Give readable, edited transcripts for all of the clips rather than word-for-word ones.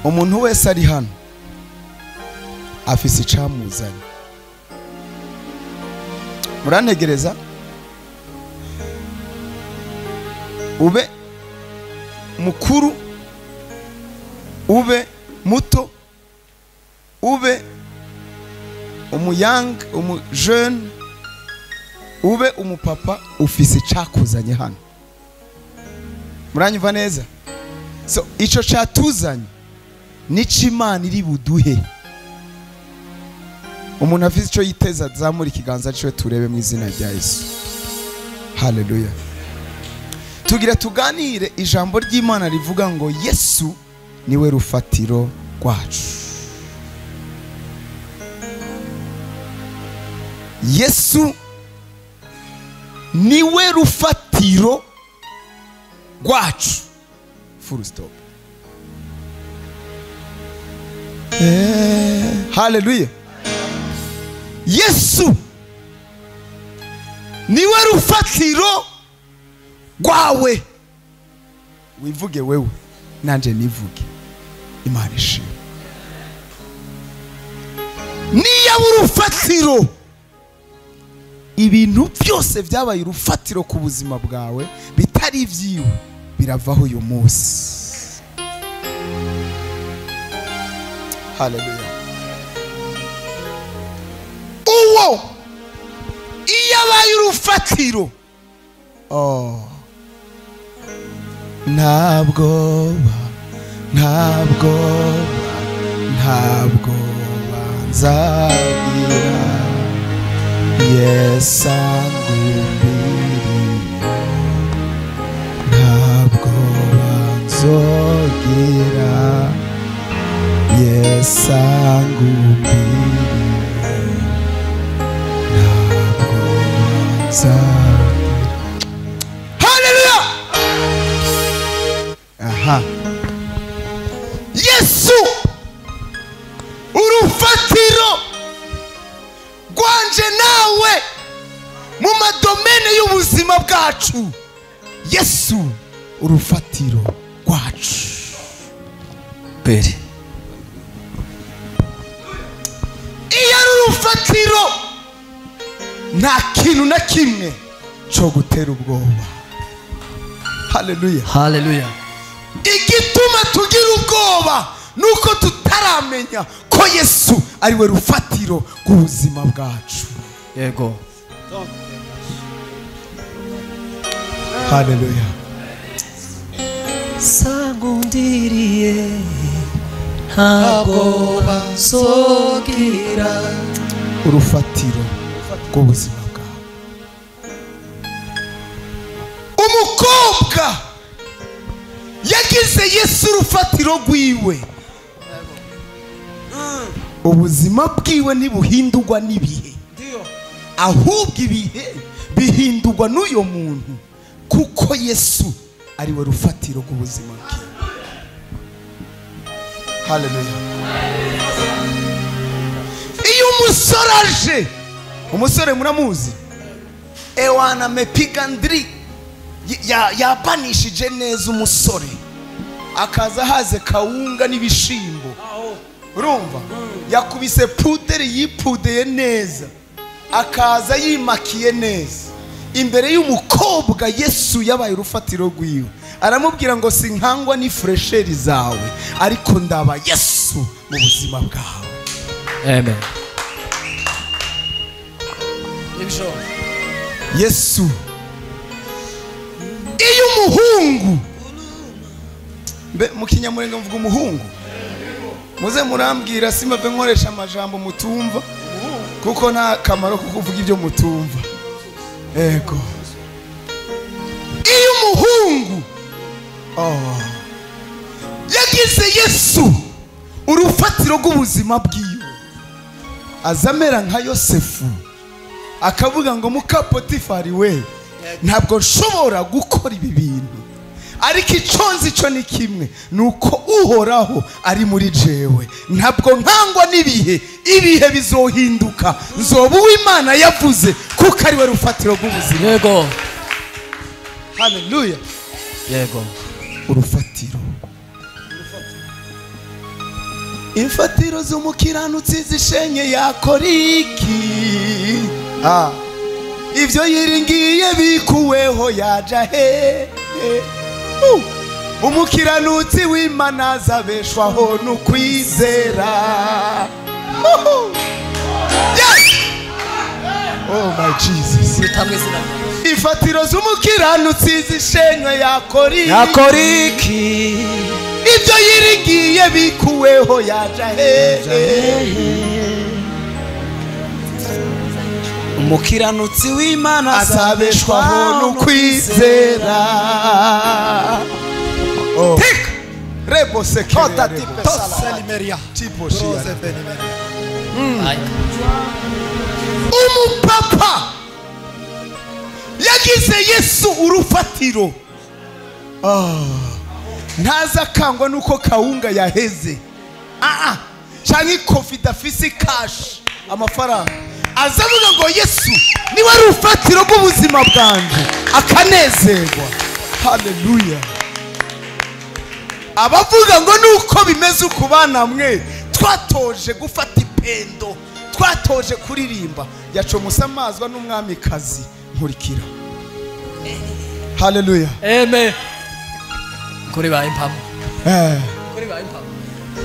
Umuntu wese ari hano afise icamuzanye. Murantegereza? Ube mukuru, ube muto, ube umuyang, umujeune, ube umupapa, ufise icakuzanye hano. Muranyumva neza? So ico catuzanye nico Imana iri buduhe. Umuntu afise ico yiteza azamura ikiganza ciwe turebe mu izina rya Yesu. Haleluya. Tugira tuganire ijambo ry'Imana rivuga ngo Yesu niwe rufatiro rwacu. Yesu niwe rufatiro rwacu. Full stop. Haleluya. Yesu niwe rufatiro rwawe. Wivuge wewe nanje nivuge. Imana ishimwe. Niya urufatiro, ibintu byose byabaye urufatiro ku buzima bwawe bitari ibyiwe biravaho uyu munsi. Haleluya. Uwo iyo abaye urufatiro, oh, ntabwoba, ntabwoba, ntabwoba nzagira. Yesu angumbiriye, ntabwoba nzogira. Yesu angumbiriye, ntabwoba nzagira. Haleluya. Aha. Yesu urufatiro rwanje nawe mu madomene y'ubuzima bwacu. Yesu urufatiro rwacu. Peri. Iyo ari urufatiro nta kintu na kimwe cyo gutera ubwoba. Haleluya. Haleluya. Igituma tugira ubwoba nuko tutaramenya ko Yesu ari we rufatiro rw'ubuzima bwacu. Yego. Haleluya. Sangundiriye ntabwo bazogira. Urufatiro rw'ubuzima bwawe. Umukobwa yagize Yesu urufatiro rwiwe. Ubuzima bwiwe ntibuhindurwa n'ibihe, ahubwo ibihe bihindurwa n'uyo muntu, kuko Yesu ari we rufatiro rw'ubuzima bwiwe. Haleluya. Iyo umusore aje, umusore muramuzi, ewana amepiga ndri, yabanishije neza umusore, akaza haze kawunga n'ibishimbo. Urumva yakubise puderi yipudeye neza, akaza yimakiye neza imbere y'umukobwa. Yesu yabaye urufatiro rwiwe, aramubwira ngo sinkangwa ni fresheri zawe, ariko ndaba Yesu mu buzima bwawe. Amen. Yesu. Iyo umuhungu, mbe mu Kinyamurenge mvuga umuhungu, muze murambwira simave nkoresha amajambo mutumva, kuko nta kamaro kuko uvuga ibyo mutumva. Ego. Iyo umuhungu, oh, yagize Yesu urufatiro rw'ubuzima bwiwe, azamera nka Yosefu, akavuga ngo muka Potifari we, ntabwo nshobora gukora ibi bintu, ariko icyo nzi cyo ni kimwe, nuko Uhoraho ari muri jewe, ntabwo nkangwa n'ibihe, ibihe bizohinduka, nzoba uw'Imana yavuze, kuko ari we rufatiro rw'ubuzima. Yego. Haleluya. Yego. Urufatiro. Imfatiro z'umukiranutsi zishenye yakora iki? Ibyo yiringiye bikuweho yaja he? Umukiranutsi w'Imana azabeshwaho n'ukwizera. Yes! Oh my Jesus. Imfatiro z'umukiranutsi zishenywe yakora iki? Ibyo yiringiye bikuweho yaja he? Umukiranutsi w'Imana azabeshwaho n'ukwizera. Tik rebo sekere tipo shia. Umupapa yagize Yesu urufatiro. Ntaza kangwa nuko kawunga yaheze. Canke covid afise cash amafaranga. Azavuga ngo Yesu niwe rufatiro rw'ubuzima bwanje, akanezerwa. Haleluya. Abavuga ngo nuko bimeze ukubana mwe, twatoje gufata ipendo, twatoje kuririmba. Yaco musamazwa n'umwamikazi nkurikira. Haleluya. Amen. Kuri ba impamo. Kuri ba impamo.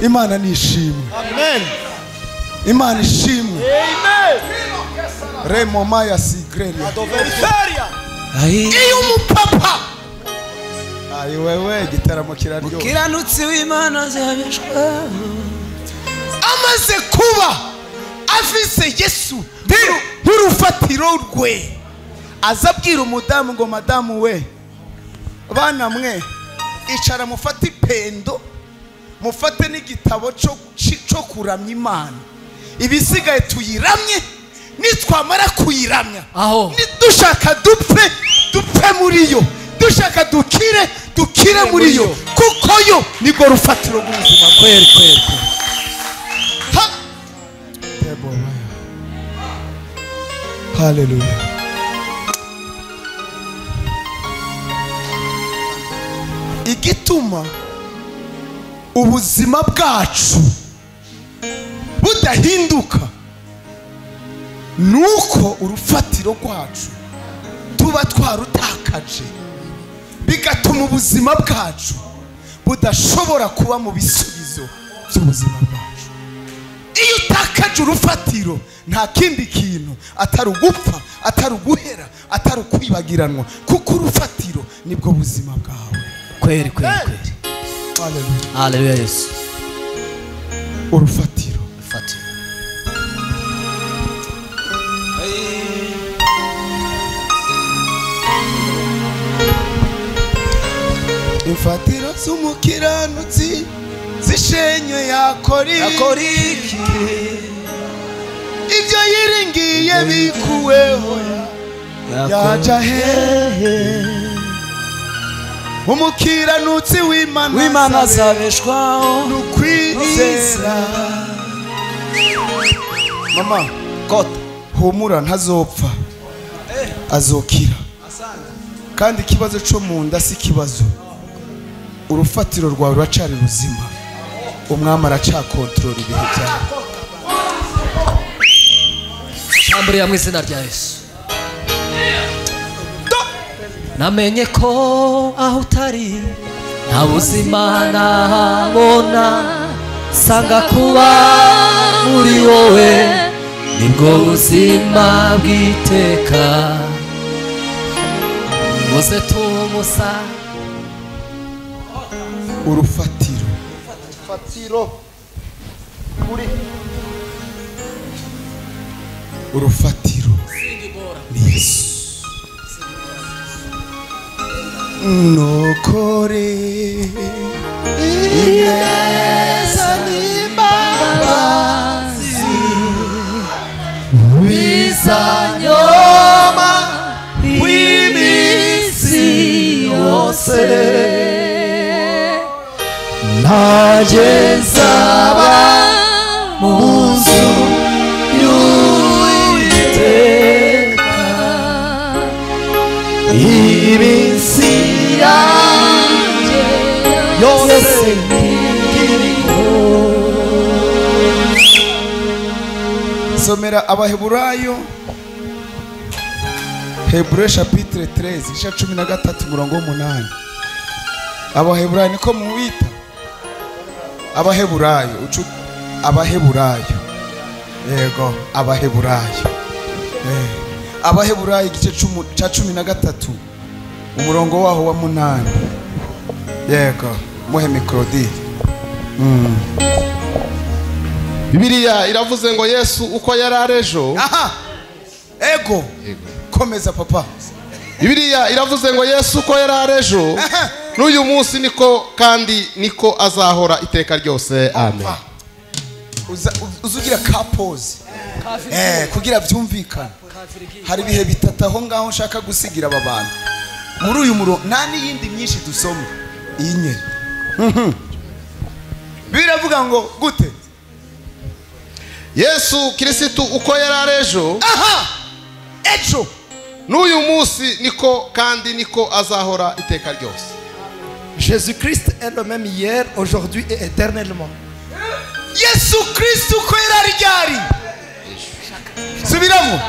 Imana nishimwe. Amen. Imana ishimwe. Amen. Remo maya sigreria. Iyo umupapa ayi wewe igitaramo kiraryoha. Mukiranutsi w'Imana azabeshwaho. Amaze kuba afise Yesu nk'urufatiro rwe, azabwira umudamu ngo madamu we, bana mwe, icara mufate ipendo, mufate n'igitabo cyo kuramya Imana, ibisigaye tuyiramye. Nitwamara kuyiramya, dushaka dupfe dupfe muri yo, dushaka dukire dukire muri yo, kuko yo niko rufatiro rw'ubuzima. Kweri kweri. Haleluya. Igituma ubuzima bwacu budahinduka nuko urufatiro rwacu tuba twarutakaje, bigatuma ubuzima bwacu budashobora kuba mu bisubizo by'ubuzima bwacu. Iyo utakaje urufatiro nta kindi kintu atari ugupfa, atari uguhera, atari ukwibagiranwa, kuko urufatiro nibwo buzima bwawe. Kweri kweri kweri. Haleluya. Haleluya Yesu. Urufatiro. Urufatiro. Imfatiro z'umukiranutsi zishenywe yakora iki? Ibyo yiringiye bikuweho yaja hehe? Umukiranutsi w'Imana azabeshwaho n'ukwizera. Mama kota humura, ntazopfa, azokira. Kandi ikibazo cyo mu nda si ikibazo, urufatiro rwawe ruracari ruzima, umwami aracakontorora ibihe byawe. Shamburiya mu izina rya Yesu. Namenye ko aho utari nta buzima nahabona, sanga kuba muri wowe nibwo buzima bw'iteka. Muze tumusa urufatiro. Fatiro kuri urufatiro ni Yesu. Nokore ineza n'imbabazi bizanyoma w'iminsi yose, nanjye nzaba mu nzu y'Uwiteka iminsi yanjye yose nkiriho. Somera Abaheburayo, Hébreux chapitre 13, igice 13 umurongo w'8. Abaheburayo niko muwita. Abaheburayo, ucu Abaheburayo. Yego, Abaheburayo. Abaheburayo igice ca 13 umurongo waho wa 8. Yego, muhe micro. Bibiliya iravuze ngo Yesu uko yari ari ejo. Aha. Ego. Komeza papa. Bibiliya iravuze ngo Yesu uko yari ari ejo n'uyu munsi niko kandi niko azahora iteka ryose. Amen. Uzugira ka pause. Kugira byumvikane. Hari ibihe bitatu aho ngaho nshaka gusigira aba bantu. Muri uyu muro nta n'iyindi myinshi dusoma. Iyi nyene. Biravuga ngo gute? Yesu Kristo uko yari ari ejo. Aha. Ejo n'uyu munsi niko kandi niko azahora iteka ryose. Jésus-Christ est le même hier, aujourd'hui et éternellement. Yesu Kristo uko yari ryari. Subiramo.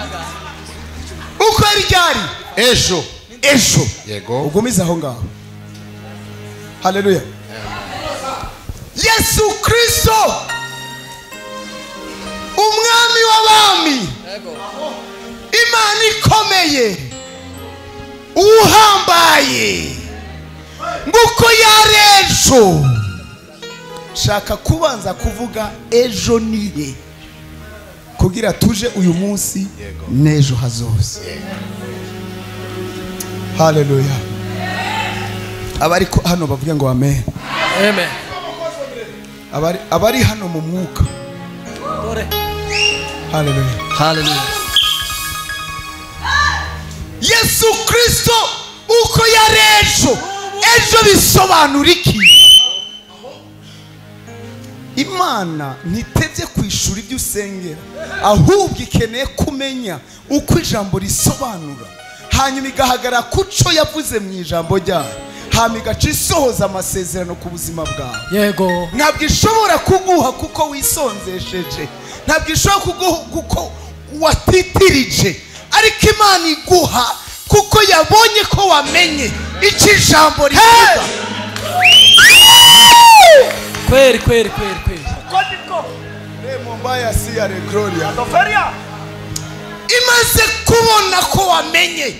Uko yari ryari? Ejo. Ejo. Yego. Ugumiza aho ngaho. Haleluya. Yesu Kristo umwami w'abami, Imana ikomeye, uhambaye, nguko yari ejo. Shaka kubanza kuvuga ejo nihe kugira tuje uyu munsi n'ejo hazoza. Haleluya. Abari hano bavuge ngo amen. Amen. Abari hano mu mwuka. Haleluya. Haleluya. Yesu Kristo uko yari ejo. Ejo bisobanura iki? Imana ntitevye kwishura ibyo usengera, ahubwo ikeneye kumenya uko ijambo risobanura, hanyuma igahagara kuco yavuze mu ijambo ryayo, hanyuma igaca isohoza amasezerano ku buzima bwawe. Yego. Ntabwo ishobora kuguha kuko wisonzesheje, ntabwo ishobora kuguha kuko watitirije, ariko Imana iguha kuko yabonye ko wamenye icyo ijambo rivuga. Kweli kweli kweli kweli. Imaze kubona ko wamenye.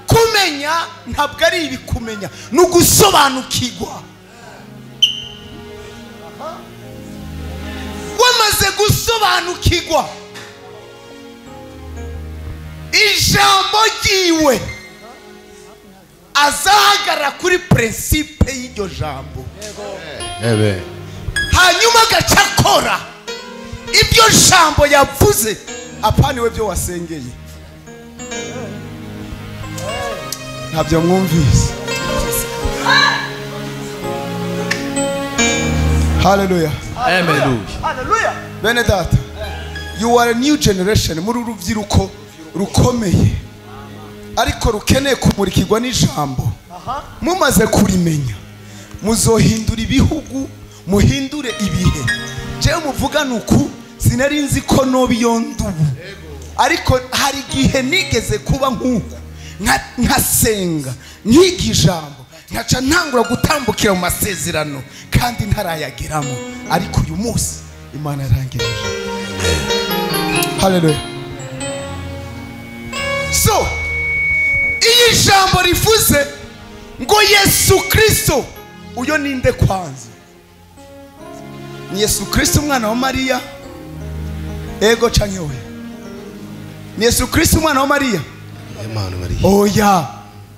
Kumenya ntabwo ari ibikumenya, ni ugusobanukirwa. Wamaze gusobanukirwa ijambo ryiwe, azahagarara kuri principe y'iryo jambo. Amen. Hanyuma agaca akora ibyo jambo yavuze, apana byo wasengeye. Ntabyo mwumvise. Hallelujah. Amen. Hallelujah. Bene data, you are a new generation. Muri urubyiruko rukomeye, ariko rukeneye kumurikirwa n'ijambo. Mumaze kurimenya, muzohindura ibihugu, muhindure ibihe. Jewe muvugana uku sinari nzi ko no beyond ubu, ariko hari igihe nigeze kuba nkuku, nkasenga nkiga ijambo, nkaca ntangura gutambukira mu masezerano kandi ntarayageramo, ariko uyu munsi Imana yarangejeje. Hallelujah. So iyi jambo rivuze ngo Yesu Kristo, uyo ninde kwanza? Ni Yesu Kristo umwana wa Maria? Ego canke oya? Ni Yesu Kristo umwana wa Maria? Oya.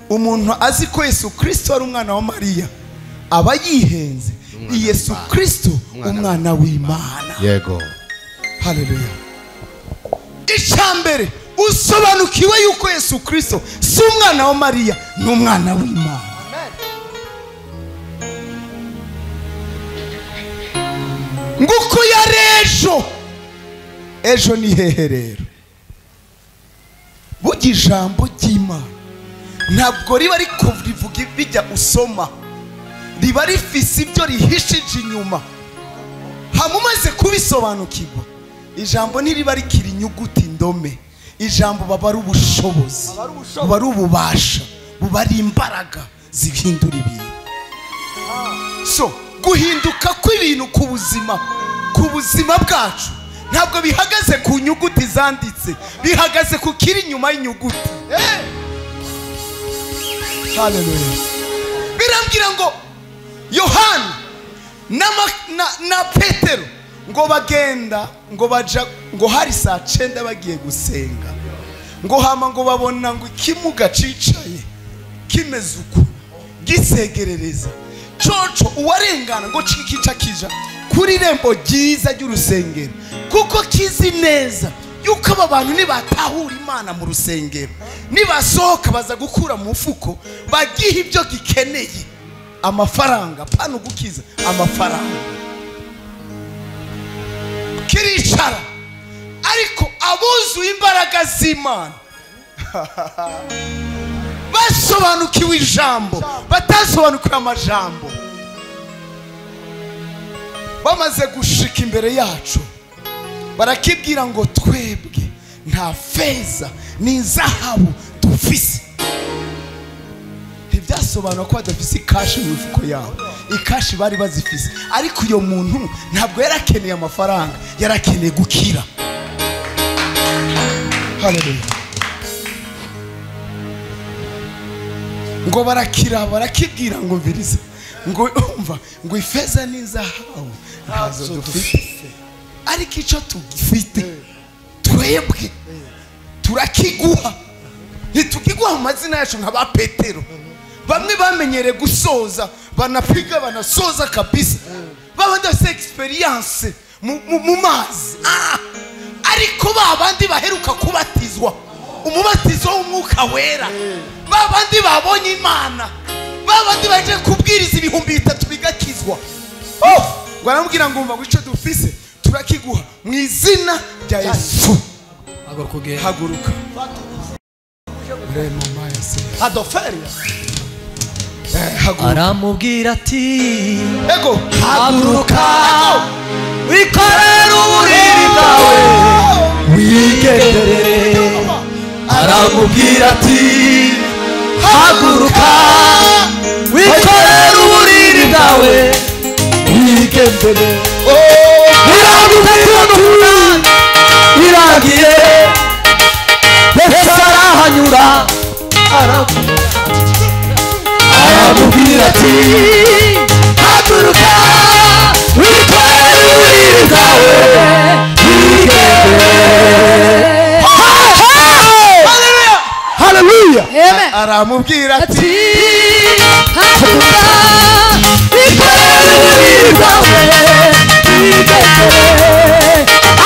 Umuntu azi ko Yesu Kristo ari umwana wa Maria aba yihenze. Ni Yesu Kristo umwana w'Imana. Yego. Haleluya. Icambere usobanukiwe yuko Yesu Kristo si umwana wa Maria, ni umwana w'Imana. Nguko yari ejo. Ejo ni hehe rero? Burya ijambo ry'Imana ntabwo riba rivuga bijya usoma, riba rifise ibyo rihishije inyuma. Hamumaze kubisobanukirwa, Ijambo ntiriba rikiri inyuguti ndome. Ijambo baba ari ubushobozi, buba ari ububasha, buba ari imbaraga zihindura ibintu. So guhinduka kw'ibintu ku buzima bwacu ntabwo bihagaze ku nyuguti zanditse, bihagaze ku kiri inyuma y'inyuguti. Haleluya. Birambwira ngo Yohana na Petero ngo bagenda ngo baja ngo hari saa 9 bagiye gusenga, ngo hama ngo babona ngo ikimuga cicaye kimeze uko gisegerereza coco uwarengana ngo cikica kija kuri rembo ryiza ry'urusengero, kuko kizi neza yuko aba bantu nibatahura Imana mu rusengero nibasohoka baza gukura mu mufuko bagiha ibyo gikeneye, amafaranga pano gukiza amafaranga. Kiricara ariko abuzuye imbaraga z'Imana basobanukiwe ijambo, batasobanukiwe amajambo, bamaze gushika imbere yacu barakibwira ngo twebwe nta feza n'izahabu dufise. Ntibyasobanura ko badafise ikashi mu mifuko yabo, ikashi bari bazifise, ariko uyo muntu ntabwo yarakeneye amafaranga, yarakeneye gukira. Haleluya. Ngo barakira barakibwira ngo mviriza ngo umva ngo ifeza n'izahabu ntazo dufite, ariko icyo tugifite twebwe turakiguha. Ntitukiguha mu mazina yacu nka ba Petero. Bamwe bamenyereye gusoza, banapiga banasoza kabisa, babandi bafite experience mu mazi, ariko babandi baheruka kubatizwa umubatizo w'umwuka wera, babandi babonye Imana, babandi baje kubwiriza 3000 bigakizwa. Oh, ngo aramubwira ngo umva icyo dufise turakiguha mu izina rya Yesu. Haguruka. Aramubwira ati ego haguruka wikorere uburiri bwawe wigendere. Aramubwira ati haguruka wikorere uburiri bwawe wigendere. Biragiye Yesu arahanyura aramubwira ati haguruka wikorere uburiri bwawe wigendere. Haleluya. Aramubwira ati haguruka wikorere uburiri bwawe wigendere.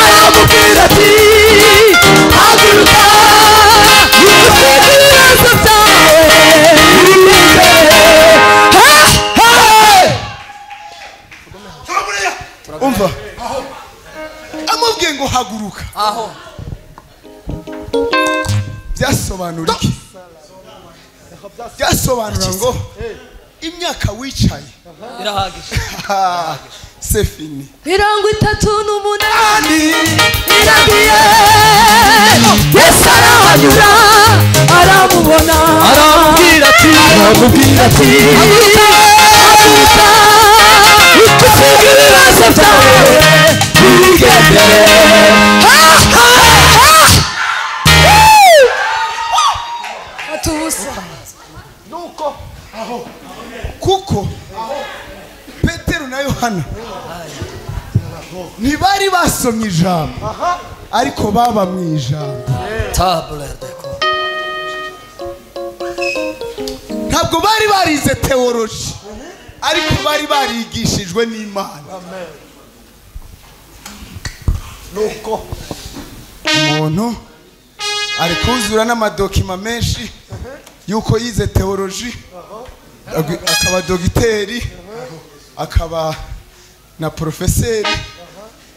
Aramubwira ati haguruka wikorere ibibazo byawe wigendere. Umva amubwiye ngo haguruka, aho byasobanura iki? Byasobanura ngo imyaka wicaye irahagije, c'est fini. 38 iragiye Yesu arahanyura aramubona aramubwira ati haguruka usiga ibibazo byawe wigendere. Kuko Petero na Yohana ntibari basomye ijambo, ariko baba mu ijambo. Ntabwo bari barize theology, ariko bari barigishijwe n'Imana. Nuko umuntu ari kuzura n'amadokima menshi yuko yize theology, akaba dogiteri, akaba na profeseri.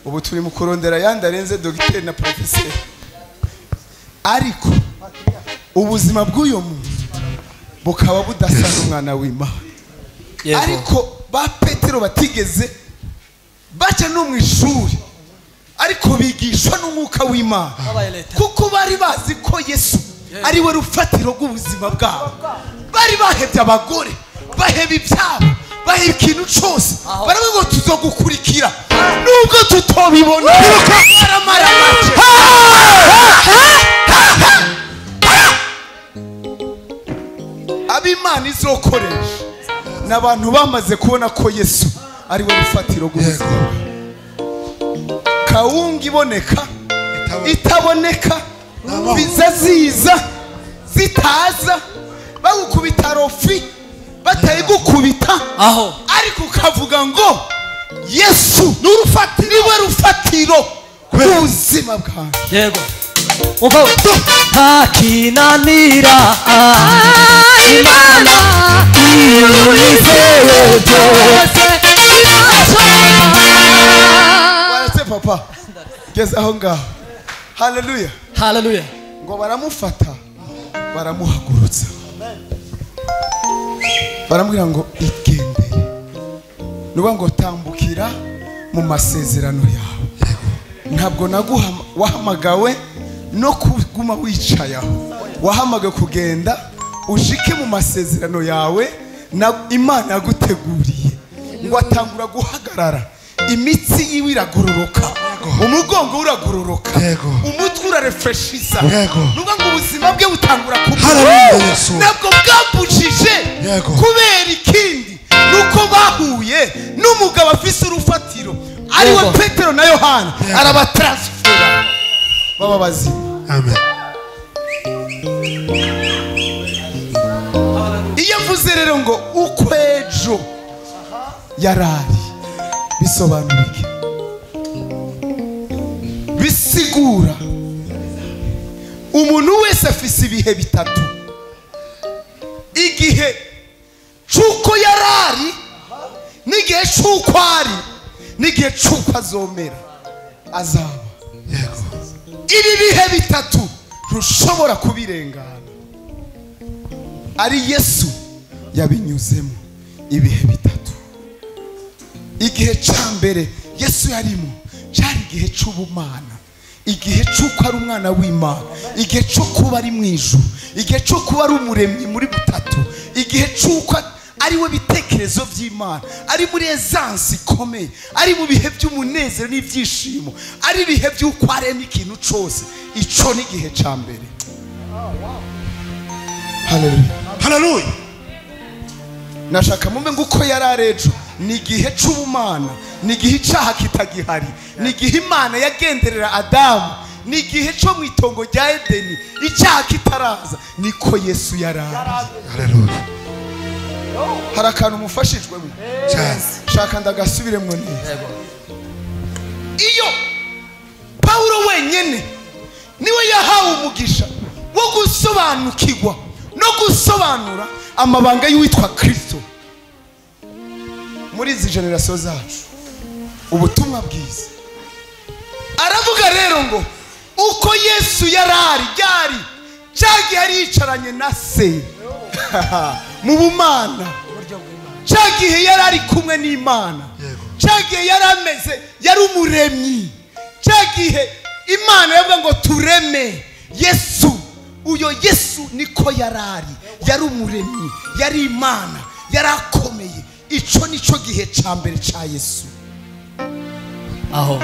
Ubu turi mu kurondera yandi arenze dogiteri na profeseri, ariko ubuzima bw'uyo muntu bukaba budasa n'umwana w'Imana. Ariko ba Petero batigeze baca no mu ishuri, Ariko bigishwa n'umwuka w'Imana, kuko bari bazi ko Yesu ari we rufatiro rw'ubuzima bwabo. Bari bahebye abagore, baheba ibyabo, baheba ikintu cyose, baravuga ngo tuzogukurikira nubwo tutobibona. Baramara make. Ab'Imana izokoresha n'abantu bamaze kubona ko Yesu ari we rufatiro rw'ubuzima. Kawunga iboneka itaboneka, biza ziza zitaza, bagukubita rofi batayigukubita aho, ariko ukavuga ngo Yesu niwe rufatiro rw'ubuzima bwanjye. Yego. Umva ntakinanira Imana iyo wizeye byose irashobora. Barase papa geze aho ngaho. Haleluya, haleluya. Ngo baramufata baramuhagurutsa, baramubwira ngo igendere, nuba ngo tambukira mu masezerano yawe. Ntabwo wahamagawe no kuguma wicaye aho, wahamagawe kugenda ushike mu masezerano yawe na Imana yaguteguriye. Ngo atangura guhagarara, imitsi yiwe iragororoka, umugongo uragororoka, umutwe urarefreshiza, nuba ngo ubuzima bwe butangura kubaho. Ntabwo bwambujije kubera ikindi, nuko bahuye n'umugabo afise urufatiro ariwe Petero na Yohana, arabatransfera baba bazima. Amen. Iyo avuze rero ngo uko ejo yarari, bisobanura iki? Bisigura umuntu wese afise ibihe bitatu: igihe c'uko yarari, n'igihe c'uko ari, n'igihe c'uko azomera azaba. Ibi bihe bitatu ntushobora kubirengana. Ari Yesu yabinyuzemo ibihe bitatu. Igihe ca mbere Yesu yarimo cyari igihe c'ubumana, igihe c'uko ari umwana w'Imana, igihe cyo kuba ari mu ijuru, igihe cyo kuba ari umuremyi muri butatu, igihe c'uko ari we bitekerezo by'Imana, ari muri essence ikomeye, ari mu bihe by'umunezero n'ibyishimo, ari ibihe by'uko arema ikintu cyose. Ico ni igihe ca mbere. Haleluya, haleluya. Nashaka mumbe nguko yarari ejo ni igihe c'ubumana, ni igihe icaha kitagihari, ni igihe Imana yagenderera Adamu, ni igihe cyo mu itongo rya Edeni icyaha kitaraza, niko Yesu yarari. Haleluya. Hari akantu mufashijwemo cyane, shaka ndagasubiremo neza. Iyo Paulo wenyene niwe yahawe umugisha wo gusobanukirwa no gusobanura amabanga y'uwitwa Kristo muri izi generasiyo zacu, ubutumwa bwiza. Aravuga rero ngo uko Yesu yarari ryari cyagihe yari yicaranye na se mu bumana, cyagihe yari ari kumwe n'Imana, cyagihe yari ameze, yari umuremyi, cyagihe Imana yavuga ngo tureme Yesu. Uyo Yesu niko yarari, yari umuremyi, yari Imana, yarakomeye. Ico nico gihe ca mbere ca Yesu. Aho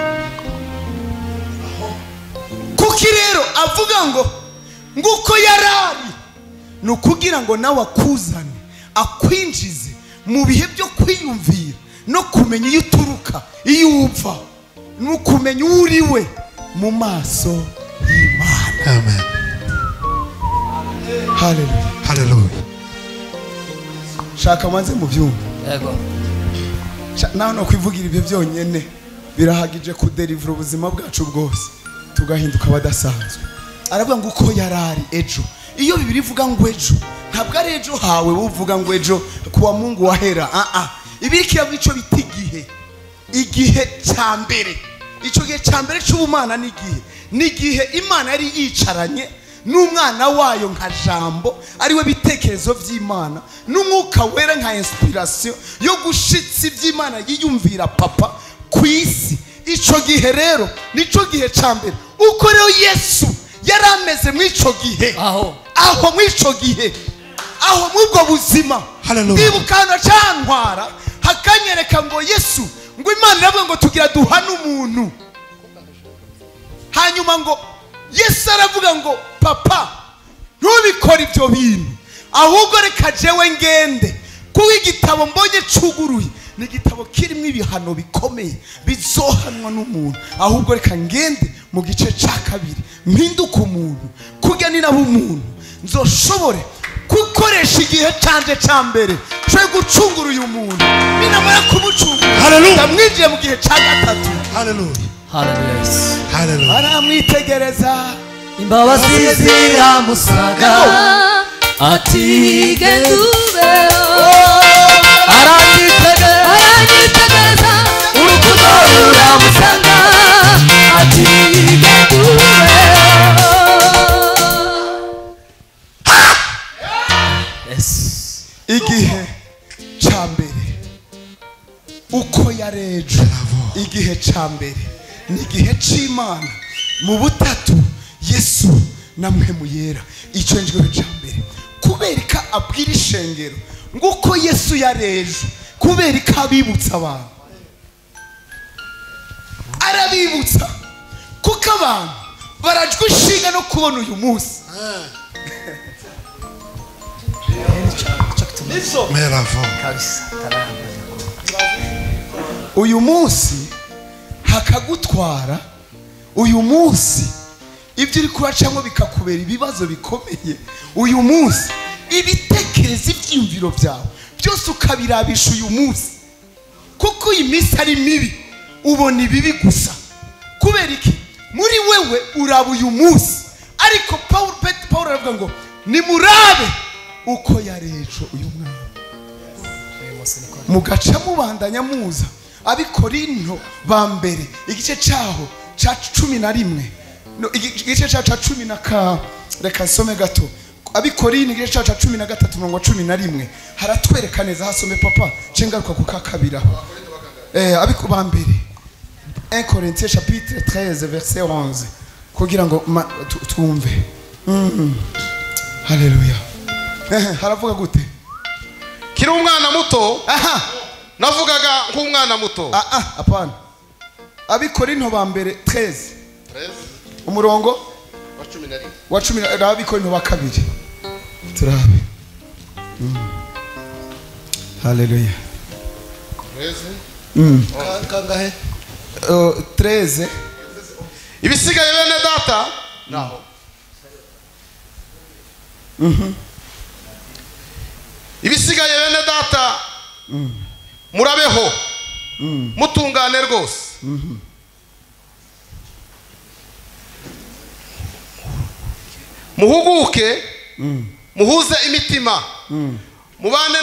kuki rero avuga ngo nguko yarari, ni ukugira ngo nawe akuzane, akwinjize mu bihe byo kwiyumvira no kumenya iyo uturuka, iyo upfa, no kumenya uwo uri we mu maso y'Imana. Amen. Haleluya, haleluya. Shaka manze mu byumba. Yego. Naho no kwivugira ibyo byonyene birahagije kuderivura ubuzima bwacu bwose tugahinduka abadasanzwe. Aravuga ngo uko yarari ejo. Iyo Bibiri ivuga ngo ejo, ntabwo ari ejo hawe uvuga ngo ejo kuwa Mungu wahera. Ibiri kiravuga ico bita igihe, igihe ca mbere. Ico gihe ca mbere c'ubumana ni igihe, ni igihe Imana yari yicaranye n'umwana wayo nka jambo ariwe bitekerezo by'Imana, n'umwuka wera nka inspiration yo gushitsa iby'Imana yiyumvira papa ku isi. Ico gihe rero nico gihe ca mbere uko rero Yesu yarameze mw'ico gihe, aho mw'ico gihe, aho mubwo buzima. Ndibukana cantwara hakanyereka ngo Yesu ngo Imana iravuga ngo tugira duhana umuntu. Hanyuma ngo Yesu aravuga ngo papa ntubikore ibyo bintu, ahubwo reka jewe ngende, kuko igitabo mbonye cuguruye ni igitabo kirimo ibihano bikomeye bizohanwa n'umuntu, ahubwo reka ngende mu gice ca kabiri mpinduke umuntu, kugira ni nabo umuntu nzoshobore gukoresha igihe canje ca mbere cyo gucungura uyu muntu. Ninamara kumucungura ndamwinjiye mu gihe ca gatatu. Haleluya. Haleluya. Aramwitegereza imbabazi ziramusaga ati gendubeho. Aranyitegereza urukundo ruramusanga ati gendubeho. Igihe ca mbere uko yarejo, igihe ca mbere ni igihe c'Imana mu butatu Yesu namwe muyera. Icyo njyewe ca mbere kubereka abwira ishengero nguko Yesu yarejo, kubereka abibutsa abantu, arabibutsa kuko abantu barajwe ishinga no kubona uyu munsi. Uyu munsi hakagutwara, uyu munsi ibyo uri kuracamo bikakubera ibibazo bikomeye, uyu munsi ibitekerezo ibyiyumviro byawe byose ukabirabisha uyu munsi, kuko iyi minsi ari mibi ubona ibibi gusa. Kubera iki? Muri wewe uraba uyu munsi, ariko Paul aravuga ngo nimurabe uko yarejo uyu mwana. Mugaca mubandanya muza Abikorinto ba mbere igice cyaho ca 11, no igice cyaho ca 10 na ka, reka nsome gato. Abikorinto igice cyaho ca 13 murongo 11 haratwereka neza. Hasome papa cengaruka ku kakabira. Abiko ba mbere 1 Corinthiens chapitre 13 verset 11 kugira ngo twumve. Haleluya. Haravuga gute? Kiri umwana muto. Aha. Navugaga nk'umwana muto. Apana. Abikorinto ba mbere 13. Umurongo wa 11. Wa 10 Abikorinto ba kabiri. Turabe. Haleluya. 13. Kangahe? 13. Ibisigaye bene data naho. Ibisigaye bene data murabeho mutungane rwose. Muhuguke, muhuze imitima, mubane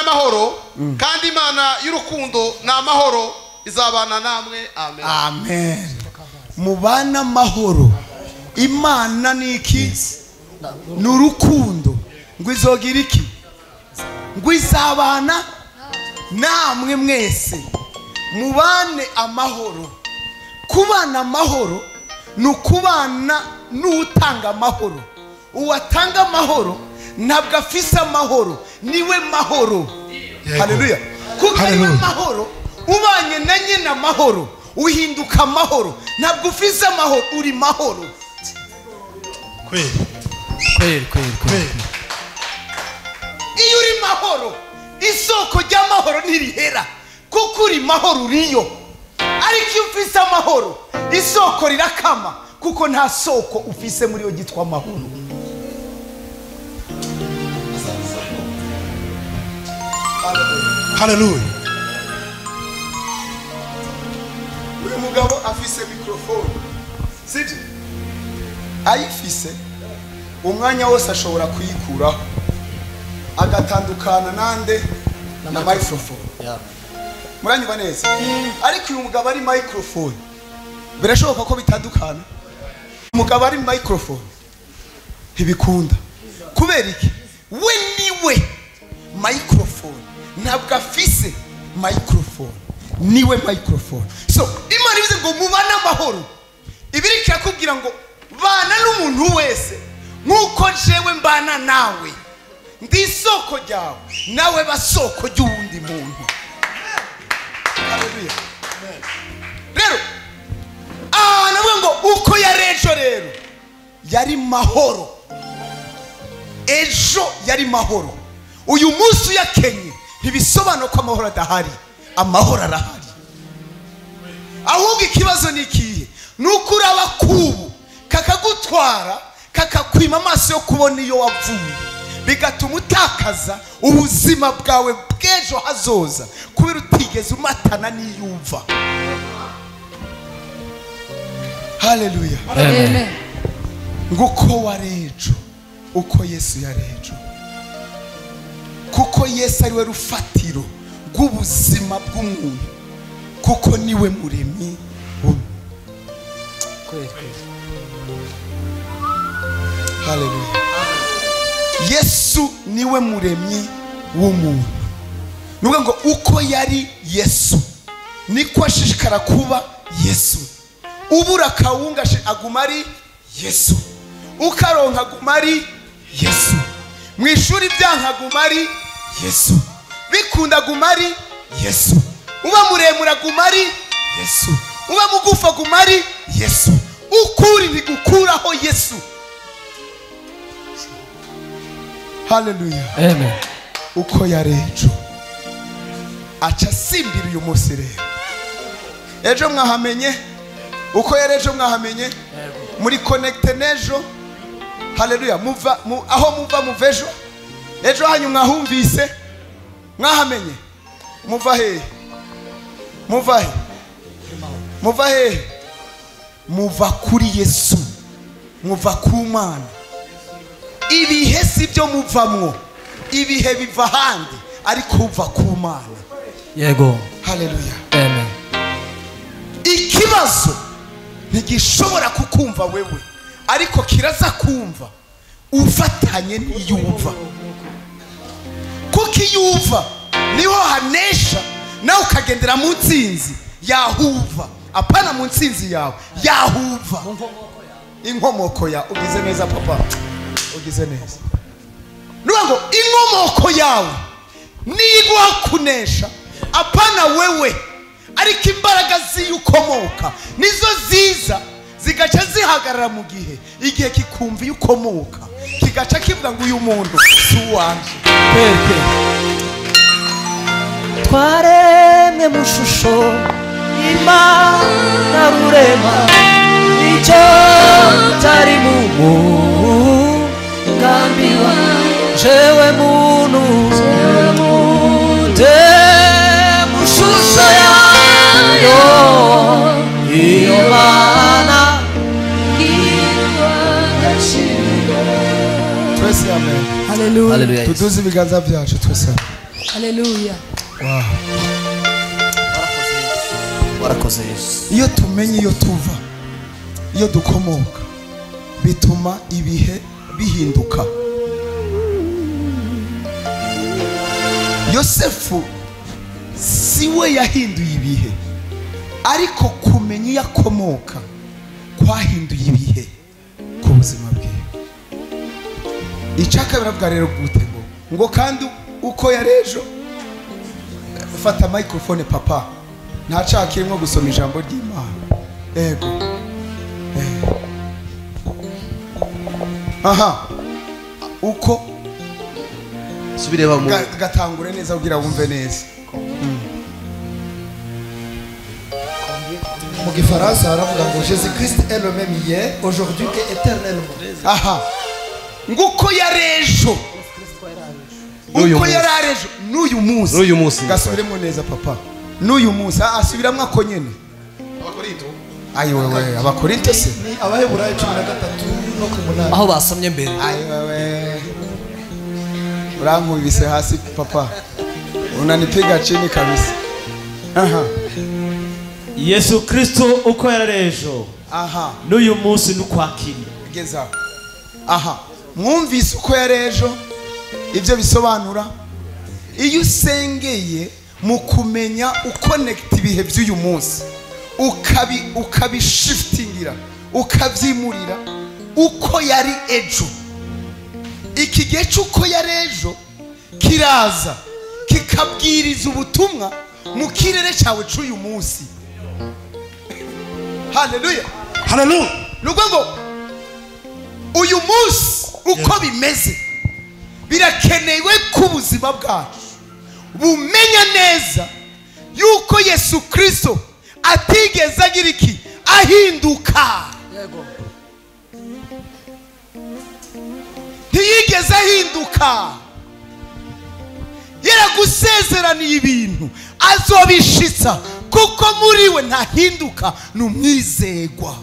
amahoro, kandi Imana y'urukundo n'amahoro izabana namwe. Amen. Amen. Mubane amahoro. Imana ni iki? Ni urukundo. Ngo izogira iki? Ngo izabana namwe mwese. Mubane amahoro. Kubana amahoro ni ukubana n'utanga amahoro. Uwatanga amahoro ntabwo afise amahoro, niwe mahoro. Haleluya. Kuko ariwe mahoro, ubanye na nyina amahoro uhinduka amahoro. Ntabwo ufise amahoro, uri mahoro. Kweli. Kweli kweli kweli. Iyo uri mahoro, isoko ry'amahoro ntirihera, kuko uri mahoro uriyo. Ariko iyo ufise amahoro, isoko rirakama, kuko nta soko ufise muri yo gitwa amahoro. Haleluya. Uyu mugabo afise microphone, sibyo? Ayifise umwanya wose ashobora kuyikuraho agatandukana nande na microphone. Muranyumva neza? Ariko uyu mugabo ari microphone, birashoboka ko bitandukana. Umugabo ari microphone ntibikunda. Kubera iki? We niwe microphone, ntabwo afise microphone. Niwe microphone. So Imana ivuze ngo mubane amahoro, ibiri kirakubwira ngo bana n'umuntu wese nkuko jewe mbana nawe, ndi isoko ryawe nawe basoko ry'uwundi muntu. Haleluya. Rero navuga ngo uko yari ejo, rero yari mahoro. Ejo yari mahoro, uyu munsi uyakenye ntibisobanura ko amahoro adahari. Amahoro arahari. Ahubwo ikibazo ni ikihe? Nuko uraba kubu kakagutwara, kakakwima amaso yo kubona iyo wavuye, bigatuma utakaza ubuzima bwawe bw'ejo hazoza kubera utigeze umatana n'iyumva. Haleluya. Amen. Nguko wari ejo, uko Yesu yari ejo, kuko Yesu ari we rufatiro rw'ubuzima bw'umuntu, kuko niwe muremyi w'umuntu. Haleluya. Yesu niwe muremyi w'umuntu. Nuvuga ngo uko yari Yesu niko ashishikara kuba Yesu. Ubura kawunga aguma ari Yesu, ukaronka aguma ari Yesu, mu ishuri byanka aguma ari Yesu, bikunda aguma ari Yesu, uba muremure aguma ari Yesu, uba mugufa aguma ari Yesu. Ukuri ntigukuraho Yesu. Haleluya. Amen. Uko yari ejo aca asimbira uyu munsi. Rero ejo mwahamenye, uko yari ejo mwahamenye, muri connecte n'ejo. Haleluya. Muva aho muva muva ejo, ejo hanyu mwahumvise, mwahamenye. Muva hehe? Muva he? Muva hehe? Muva kuri Yesu, muva ku Mana. Ibihe si byo muvamwo, ibihe biva ahandi, ariko uva ku Mana. Yego. Haleluya. Amen. Ikibazo ntigishobora kukumva wewe, ariko kiraza kumva ufatanye n'iyumva. Kuko iyumva niho hanesha, nawe ukagendera mu ntsinzi yahuva, apana mu ntsinzi yawe, yahuva inkomoko yawe. Ugize neza papa, ugize neza. Nuvuga ngo inkomoko yawe niyiguha kunesha, apana wewe, ariko imbaraga ziyukomoka nizo ziza zigaca zihagarara mu gihe, igihe kikumva iyo ukomoka kigaca kivuga ngo uyu muntu si uwanje. Twaremwe mu shusho Imana rurema, icyo tari mu mugambi jewe muntu nde mu shusho yayo, iyo Mana. Twese amen. Haleluya. Tuduze ibiganza byacu twese. Haleluya. Wow. Warakoze Yesu. Iyo tumenye iyo tuva, iyo dukomoka, bituma ibihe bihinduka. Yosefu siwe yahinduye ibihe, ariko kumenya iyo akomoka kwahinduye ibihe ku buzima bwe. Icakabira bwa rero gute ngo kandi uko yari ejo. Fata microphone papa, ntacakirimo gusoma ijambo ry'Imana. Ego. Aha. Uko subireba mu gatangure neza kugira wumve neza. Mu gifaransa haravuga ngo Jésus Christ est le même hier, aujourd'hui et éternellement. Aha. Nguko yari ejo, uko yari ejo n'uyu munsi. N'uyu munsi. Gasubiremo neza papa. N'uyu munsi asubiramwo ako nyene. Abakorinto. Ayi wewe, Abakorinto se ni Abaheburayo 13 no ku 8. Aho basomye mbere. Ayi wewe, urankubise hasi papa, unanipiga chini kabisa. Aha. Yesu Kristo uko yari ejo, aha, n'uyu munsi n'ukwakiri. Geza. Aha. Mwumvise uko yari ejo, ibyo bisobanura iyo usengeye mu kumenya ukonekita ibihe by'uyu munsi, ukabishiftingira, ukabyimurira uko yari ejo. Iki gihe cy'uko yari ejo kiraza kikabwiriza ubutumwa mu kirere cyawe cy'uyu munsi. Haleluya, haleluya. Nuko ngo uyu munsi uko bimeze birakenewe ko ubuzima bwacu bumenya neza yuko Yesu Kristo atigeze agira iki ahinduka. Yego. Ntiyigeze ahinduka. Yaragusezeraniye ibintu azobishitsa, kuko muri we ntahinduka, ni umwizegwa.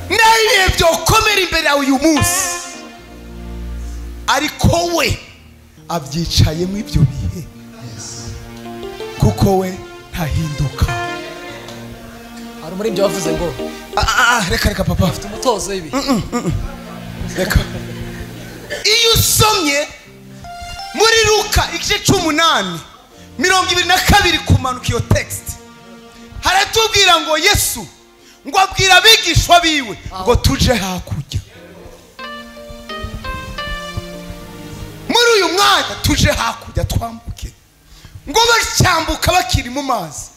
Naho ibihe byokomera imbere yawe uyu munsi, ariko we abyicayemo ibyo bihe, kuko we ntahinduka. Hari umuririmbyi wavuze ngo reka reka papa, afite umutozo w'ibi. Reka. Iyo usomye muri Luka igice 8 22 kumanuka iyo text, haratubwira ngo Yesu ngo abwira abigishwa biwe ngo tuje hakurya. Muri uyu mwanya tuje hakurya twambuke. Ngo bacyambuka bakiri mu mazi,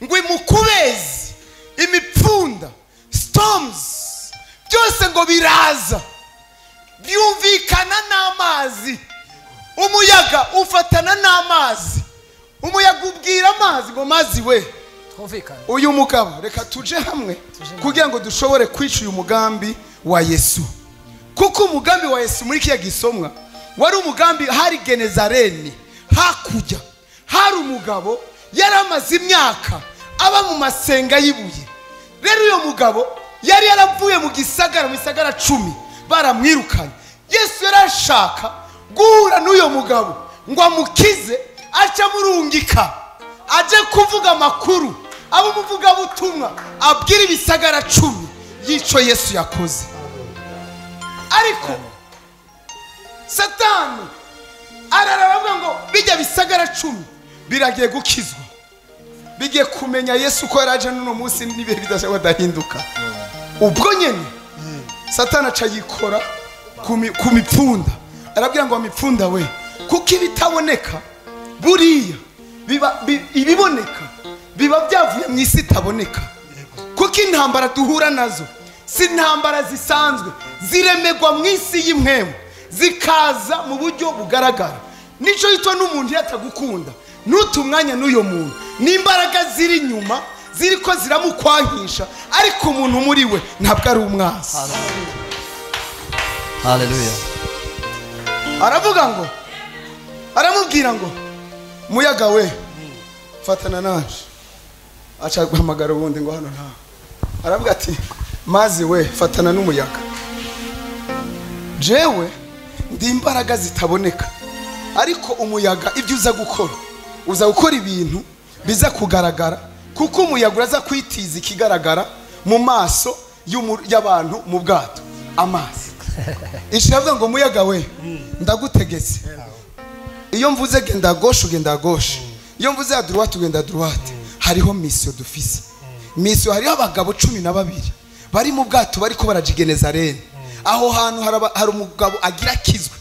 ngo imukubezi, imipfunda, storms byose ngo biraza byumvikana n'amazi. Umuyaga ufatana n'amazi, umuyaga ubwira amazi ngo mazi we twumvikane. Uyu mugabo reka tuje hamwe kugira ngo dushobore kwica uyu mugambi wa Yesu. Kuko umugambi wa Yesu muri kiya gisomwa wari umugambi, hari Genezareni hakurya hari umugabo yaramaze imyaka aba mu masenga y'ibuye. Rero uyo mugabo yari yaravuye mu gisagara, mu gisagara 10 baramwirukanye. Yesu yarashaka guhura n'uyo mugabo ngo amukize, aca murungika aje kuvuga amakuru, abo muvuga butumwa abwira ibisagara 10 yico Yesu yakoze. Ariko Satani araravuga ngo bijya bisagara 10 biragiye gukizwa, bigiye kumenya Yesu ko yaraje n'uno munsi n'ibihe bidashobora dahinduka. Ubwo nyene Satani aca yikora ku mipfunda, arabwira ngo mipfunda we, kuko ibitaboneka buriya biba ibiboneka biba byavuye mu isi itaboneka. Kuko intambara duhura nazo si intambara zisanzwe, ziremegwa mu isi y'imwemu, zikaza mu buryo bugaragara. Nico yitwa n'umuntu yatagukunda nutumwanya n'uyo muntu, n'imbaraga ziri nyuma ziriko ziramukwankisha, ariko umuntu muri we ntabwo ari umwasi. Haleluya. Aravuga ngo, aramubwira ngo muyaga we fatana nanje. Aca guhamagara ubundi ngo hano nta. Aravuga ati mazi we fatana n'umuyaga, jewe ndi imbaraga zitaboneka, ariko umuyaga ibyo uza gukora, uza gukora ibintu biza kugaragara, kuko umuyaga uraza kwitiza ikigaragara mu maso y'abantu mu bwato amazi. Ishavuga ngo muyaga we ndagutegetse, iyo mvuze genda gauche ugenda gauche, iyo mvuze à droite ugenda droite. Hariho mission dufise, mission. Hariho abagabo 12 bari mu bwato bariko barajigeneza rene. Aho hantu hari umugabo agira kizwe,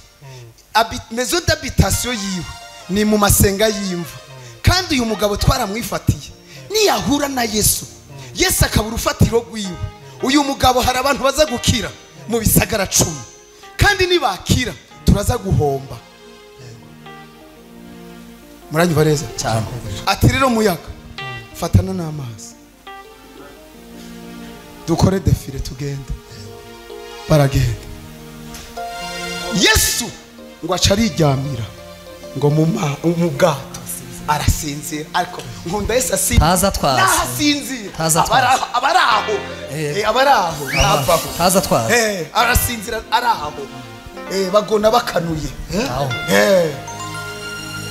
maison d'habitation yiwe ni mu masenga y'imva, kandi uyu mugabo twaramwifatiye niyahura na Yesu, Yesu akabura urufatiro rwiwe. Uyu mugabo hari abantu baza gukira mu bisagara 10, kandi nibakira turaza guhomba. Muranyumva neza cyane? Ati rero muyaga fatana n'amazi dukore defile tugende. Baragenda. Yesu ngo aca ariryamira ngo mu bwato arasinzira. Ariko nkunda Yesu asinzira, ntaza twaza, asinzira abaraho, abaraho ntavaho, ntaza twaza, arasinzira araho, bagona bakanuye.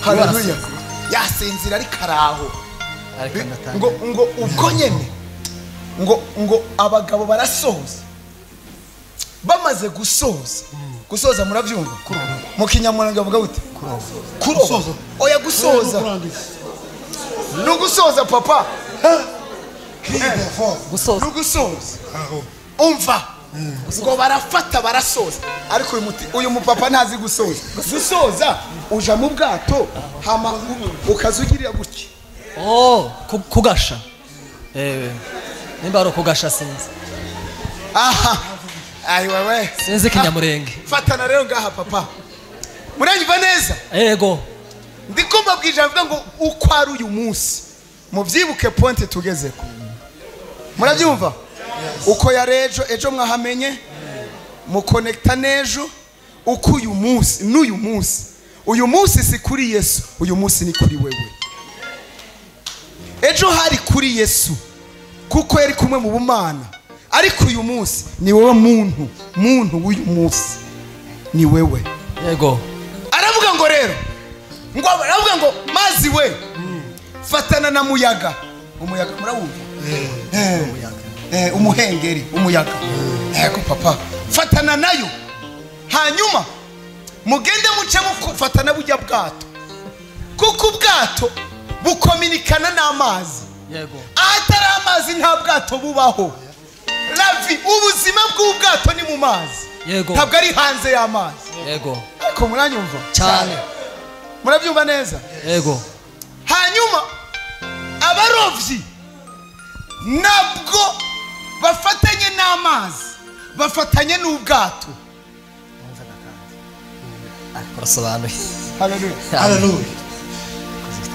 Haleluya. Yasinzira ariko araho. Ngo ngo ubwo nyene ngo ngo abagabo barasohoza Bamaze gusoza. Gusoza muravyumva? Mu Kinyamurenge bavuga gute? Kuroba. Oya gusoza. No gusoza papa. Gusoza. No gusoza. Umva. Ngo barafata barasoza. Ariko uyu mupapa ntazi gusoza. Gusoza uja mu bwato hama ukazugirira gutya. Oh, kugasha. Nimba ari kugasha sinzi. Aha. Ayi wewe. Sinzi Kinyamurenge. Fatana rero ngaha papa. Muranyumva neza? Yego. Ndikumva bwije mvuga ngo uko ari uyu munsi. Muvyibuke point tugezeko. Murabyumva? Uko yarejo ejo mwahamenye mukonekta nejo uko uyu munsi n'uyu munsi. Uyu munsi si kuri Yesu, uyu munsi ni kuri wewe. Ejo hari kuri Yesu kuko yari kumwe mu bumana, ariko uyu munsi ni wewe muntu, muntu w'uyu munsi ni wewe. Yego. Aravuga ngo rero ngo aravuga ngo mazi we fatana na muyaga. Umuyaga murawumva? Umuhengeri, umuyaga. Yego papa. Fatana nayo. Hanyuma mugende muce mufatana bujya bwato. Kuko ubwato bukominikana n'amazi. Yego. Ahatari amazi nta bwato bubaho. Lavi ubuzima bw'ubwato ni mu mazi. Yego. Ntabwo ari hanze y'amazi. Yego. Ariko muranyumva? Cyane. Murabyumva neza? Yego. Hanyuma abarovyi nabwo bafatanye n'amazi, bafatanye n'ubwato. Urasobanuye. Haleluya. Haleluya.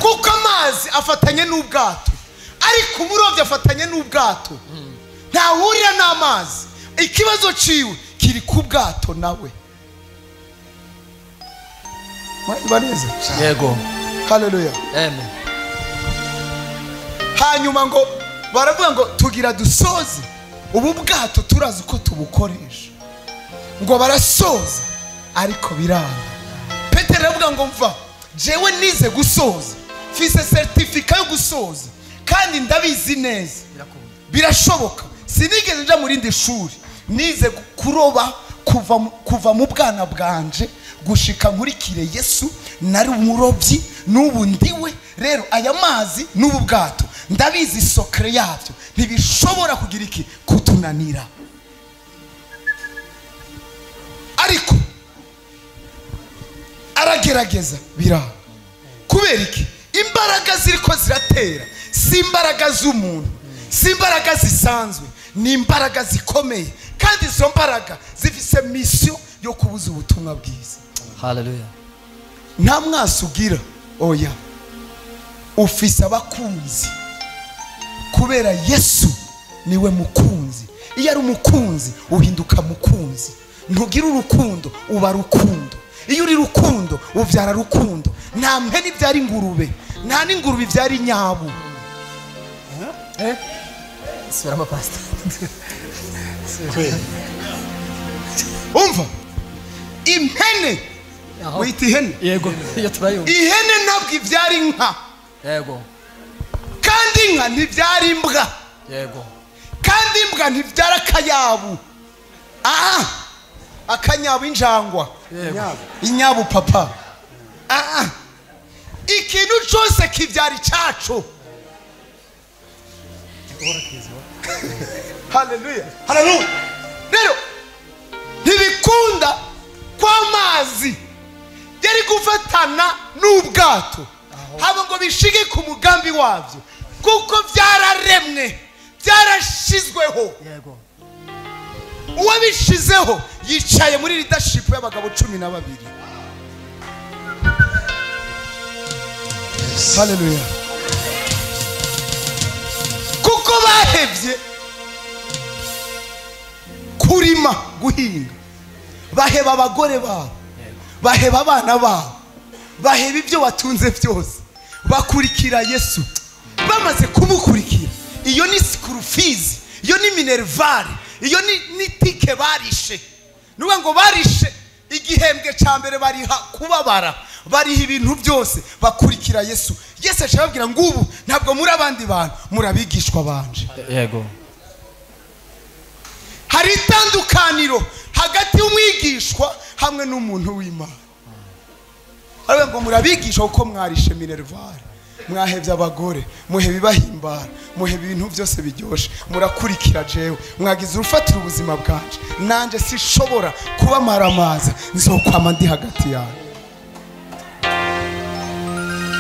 Kuko amazi afatanye n'ubwato, ariko umurovyi afatanye n'ubwato. Ntahurira n'amazi. Ikibazo ciwe kiri ku bwato nawe. Muranyumva neza? Yego. Haleluya. Amen. Hanyuma ngo baravuga ngo tugira dusoze ubu bwato turazi uko tubukoresha. Ngo barasoza ariko biranga. Petero aravuga ngo mva jewe nize gusoza, mfise certificat yo gusoza kandi ndabizi neza, birashoboka. Sinigeze nja muri ndi shuri, nize kuroba kuva mu bwana bwanje gushika nkurikire Yesu, nari umurobyi n'ubu ndiwe. Rero aya mazi n'ubu bwato ndabizi sokre yavyo ntibishobora kugira iki kutunanira. Ariko aragerageza biranga. Kubera iki? Imbaraga ziriko ziratera si imbaraga z'umuntu, si imbaraga zisanzwe, ni imbaraga zikomeye, kandi izo mbaraga zifise mission yo kubuza ubutumwa bwiza. Haleluya. Nta mwasi ugira, oya, ufise abakunzi kubera Yesu niwe mukunzi. Iyo ari umukunzi uhinduka mukunzi. Ntugira urukundo uba rukundo. Iyo uri rukundo uvyara rukundo. Nta mpene ivyara ingurube, nta n'ingurube ivyara inyabu. Subiramo pastor. Umva, impene wita ihene. Yego, iyo turayumva. Ihene ntabwo ivyara inka. Yego. Kandi inka ntivyara imbwa. Yego. Kandi imbwa ntivyara akayabu. Ah, akanyabu injangwa. Yego. Inyabu papa. Ah, ikintu cyose kivyara icaco. Haleluya. Haleluya. Rero ntibikunda kw'amazi yari gufatana n'ubwato haba ngo bishige ku mugambi wabyo, kuko byararemwe, byarashizweho. Yego. Uwabishizeho yicaye muri leadership y'abagabo 12. Haleluya. Kuko bahevye kurima, guhinga, baheba abagore babo, baheba abana babo, baheba ibyo batunze byose, bakurikira Yesu. Bamaze kumukurikira, iyo ni school fees, iyo ni minerval, iyo ni tike barishe. Nuba ngo barishe igihembwe ca mbere bariha kubabara, bariha ibintu byose, bakurikira Yesu. Yesu acababwira ngo ubu ntabwo muri abandi bantu, murabigishwa banje. Yego. Hari itandukaniro hagati y'umwigishwa hamwe n'umuntu w'Imana. Aravuga ngo murabigisha uko mwarishe minerval, mwahevye abagore, muhebe ibahimbara, muhebe ibintu byose biryoshe, murakurikira jewe, mwagize urufatiro ubuzima bwanje, nanje sishobora kuba maramaza, nzokwama ndi hagati yawe.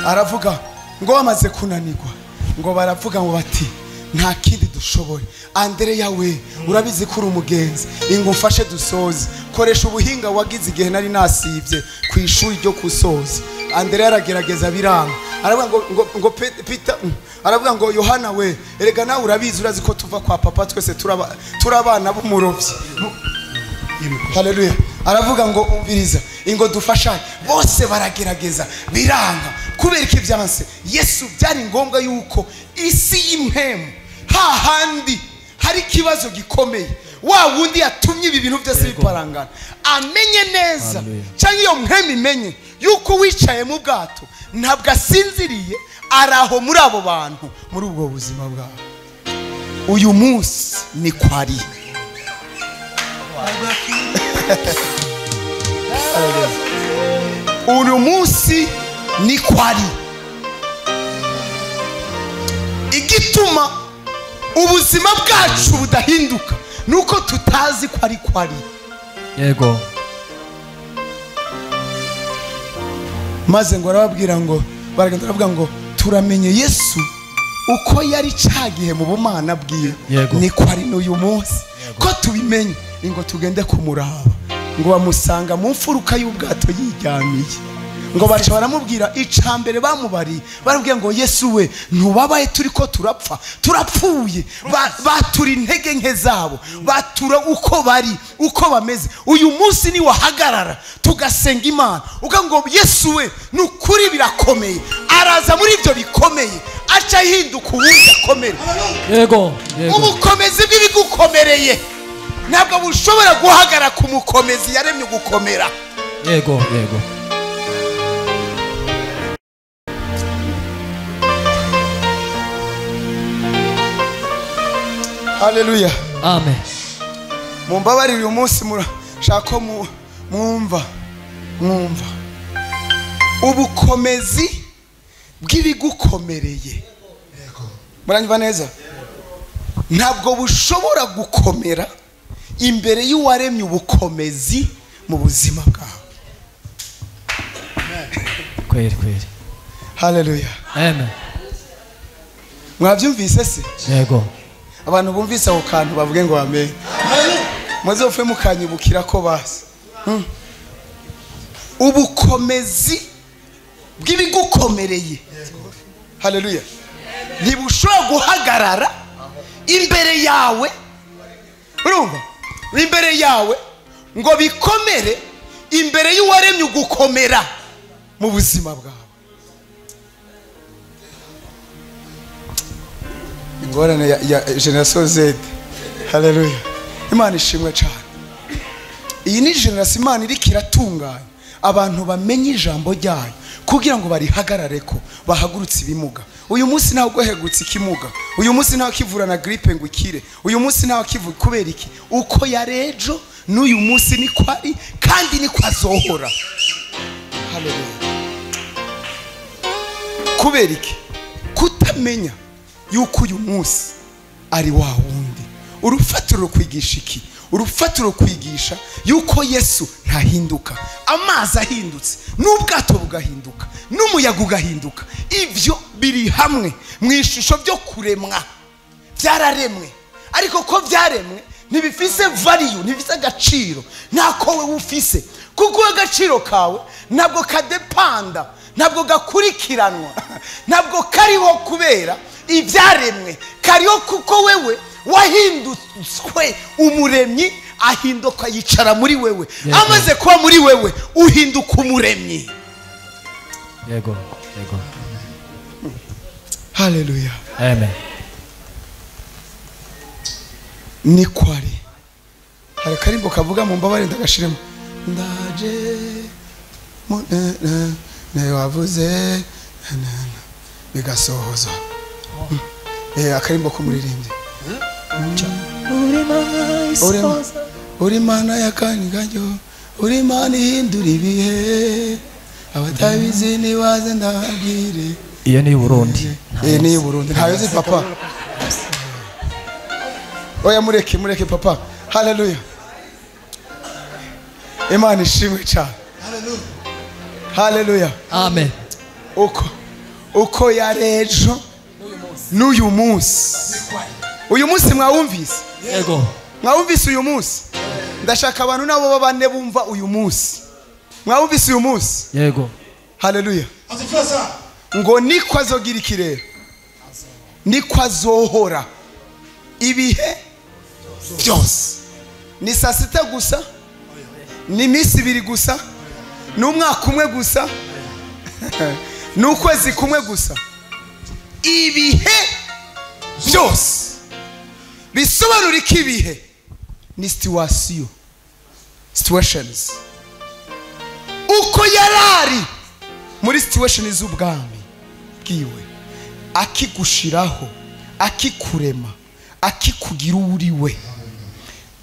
Aravuga ngo bamaze kunanirwa, ngo baravuga ngo bati nta kindi dushoboye. Andereya we urabizi ko uri umugenzi, ingo mfashe dusoze, koresha ubuhinga wagize igihe nari nasibye ku ishuri ryo kusoza. Andereya aragerageza biranga, aravuga ngo Peter, aravuga ngo Yohana we erega nawe urabizi, urazi ko tuva kwa papa twese turabana b'umurovyi. Haleluya. Aravuga ngo umviriza, ingo dufashanye. Bose baragerageza biranga. Kubera iki byanse? Yesu byari ngombwa yuko isi y'impemu hahandi hari ikibazo gikomeye, wa wundi yatumye ibi bintu byose biparangana amenye neza, cyangwa iyo mpemu imenye yuko wicaye mu bwato ntabwo asinziriye, araho muri abo bantu muri ubwo buzima bwawe. Uyu munsi ni kwari. Uyu munsi ni kwari. Igituma ubuzima bwacu budahinduka nuko tutazi ko ari kwari. Yego. Maze ngo arababwira ngo baragenda baravuga ngo turamenye Yesu uko yari cagihe mu bumana bwiwe, niko ari n'uyu munsi. Ko tubimenye ngo tugende kumuraba, ngo bamusanga mu mfuruka y'ubwato yiryamiye. Ngo baca baramubwira icambere bamubari, barabwira ngo Yesu we ntubabaye turiko turapfa, turapfuye. Batura intege nke zabo, batura uko bari uko bameze. Uyu munsi ni wahagarara tugasenga Imana uga ngo Yesu we nukuri birakomeye, araza muri ibyo bikomeye aca ahinduka uwundi akomere. Yego, yego. Ubukomezi bw'ibigukomereye ntabwo bushobora guhagarara ku mukomezi yaremye gukomera. Yego, yego. Haleluya. Amen. Mumbabarire uyu munsi murashaka ko mwumva ubukomezi bw'ibigukomereye. Muranyumva neza? Ntabwo bushobora gukomera imbere y'uwaremye ubukomezi mu buzima bwawe. Kweli kweli. Haleluya. Amen. Mwabyumvise se? Yego. Abantu bumvise ako kantu bavuge ngo amen. Muzopfe mukanyibukira ko basi. Ubukomezi bw'ibigukomereye. Haleluya. Ntibushobora guhagarara imbere yawe. Urumva? Imbere yawe ngo bikomere imbere y'uwaremye ugukomera mu buzima bwawe. Ingorane ya generation Z. Haleluya. Imana ishimwe cyane. Iyi ni generation Imana iriko iratunganya abantu bamenye ijambo ryayo kugira ngo barihagarare ko bahagurutse ibimuga. Uyu munsi ntawe gohegutse ikimuga, uyu munsi ntawe kivura na grippe ngo ikire, uyu munsi ntawe kivuga. Kubera iki? Uko yarejo n'uyu munsi niko ari kandi niko azohora. Haleluya. Kubera iki? Kutamenya yuko uyu munsi ari wa wundi. Urufatiro kwigisha iki? Urufatiro kwigisha yuko Yesu ntahinduka. Amazi ahindutse n'ubwato bugahinduka n'umuyaga ugahinduka, ivyo biri hamwe mu ishusho byo kuremwa. Byararemwe, ariko ko byaremwe ntibifise value, ntibifise agaciro ntako wewe ufise, kuko agaciro kawe ntabwo kadepanda, ntabwo gakurikiranwa, ntabwo kariho kubera ibyaremwe, kariho kuko wewe wahindutswe umuremyi, ahinduka yicara muri wewe. Amaze kuba muri wewe uhinduka umuremyi. Yego, yego. Haleluya. Amen. Ni kwari. Hari karimbo kavuga mu mbabare ndagashiremo. Ndaje mu ne wavuze bigasohoza. Akarimbo ko muririmbye. Uri Imana y'akanya, uri Imana ihindura ibihe, abatabizi nibaze ndababwire. Iyo ni Burundi. Ni Burundi. Ntayo zi papa. Oya mureke mureke papa. Haleluya. Imana ishimwe cyane. Haleluya. Haleluya. Amen. Uko yarejo n'uyu munsi. Uyu munsi mwawumvise? Yego. Mwawumvise uyu munsi? Ndashaka abantu nabo babane bumva uyu munsi. Mwawumvise uyu munsi? Yego. Haleluya. Ngo niko azogira ikirero, niko azohora ibihe byose. Ni saa sita gusa, ni iminsi ibiri gusa, ni umwaka umwe gusa, ni ukwezi kumwe gusa. Ibihe byose bisobanura ko ibihe ni situation, situations. Uko yarari muri situation z'ubwami bwiwe, akigushiraho, akikurema, akikugira uri we,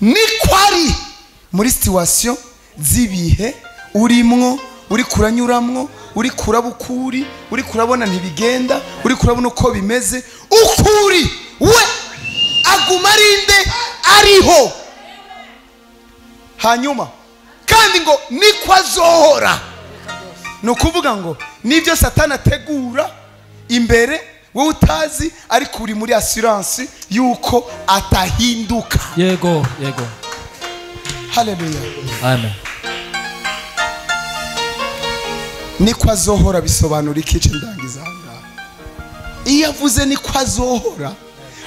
niko ari muri situation z'ibihe urimwo, uri kuranyuramwo, uri kurabukuri, uri kurabona ntibigenda, uri kurabona uko bimeze. Ukuri we aguma arinde ariho. Hanyuma kandi ngo niko azohora. Nukuvuga ngo nibyo Satani ategura imbere wowe utazi, ariko uri muri assurance yuko atahinduka. Yego, yego. Haleluya. Amen. Niko azohora bisobanura iki? Ndangiza ngaha. Iyo avuze niko azohora,